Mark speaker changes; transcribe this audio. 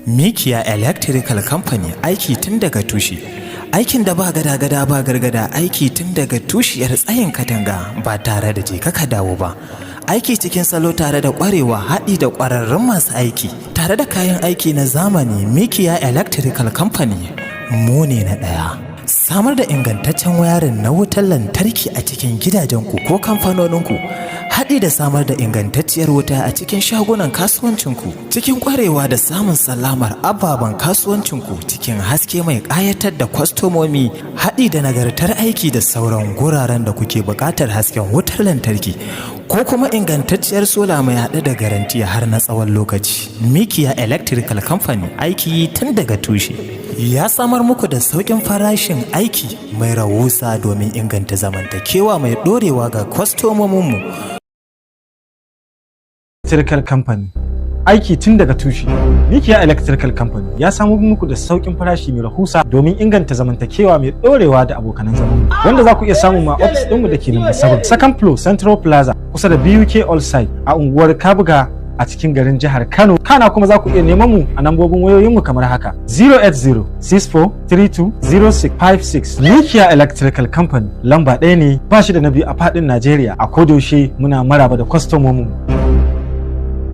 Speaker 1: Mikiya Electrical Company, aiki tun daga tushe. Aikin da ba gada-gada ba gargada, aiki tun daga tushiyar tsayin katanga ba tare da je ka dawo ba. Aiki cikin salo tare da ƙwarewa, haɗi da ƙwararrun masu aiki tare da kayan aiki na zamani. Mikiya Electrical Company, mu ne na ɗaya. Samar da ingantaccen wayarin na wutar lantarki a cikin gidajenku ko kamfanoninku, haɗi da samar da ingantacciyar wuta a cikin shagunan kasuwancinku cikin ƙwarewa da samun salamar ababen kasuwancinku cikin haske mai ƙayatar da kwastomomi, haɗi da nagartar aiki da sauran guraren da kuke buƙatar hasken wutar lantarki ko kuma ingantacciyar sola mai haɗe da garanti har na tsawon lokaci. Mikiya Electrical Company, aiki tun daga tushe, ya samar muku da sauƙin farashin aiki mai rahusa domin inganta zamantakewa mai ɗorewa ga kwastomominmu.
Speaker 2: Electrical Company, aiki tun daga tushe. Mikiya Electrical Company ya samo muku da sauƙin farashi mai rahusa domin inganta zamantakewa mai ɗorewa da abokanan zaman, wanda za ku iya samun ma ofis ɗinmu da ke number 7, Second Floor, Central Plaza, kusa da BUK All Side, a unguwar Kabuga a cikin garin jihar Kano. Kana kuma za ku iya neman mu a nambobin wayoyinmu kamar haka: 080 6432 0656. Mikiya Electrical Company lamba ɗaya ne, ba shi da na biyu a faɗin Najeriya. A kodayaushe muna maraba da kwastomomin mu.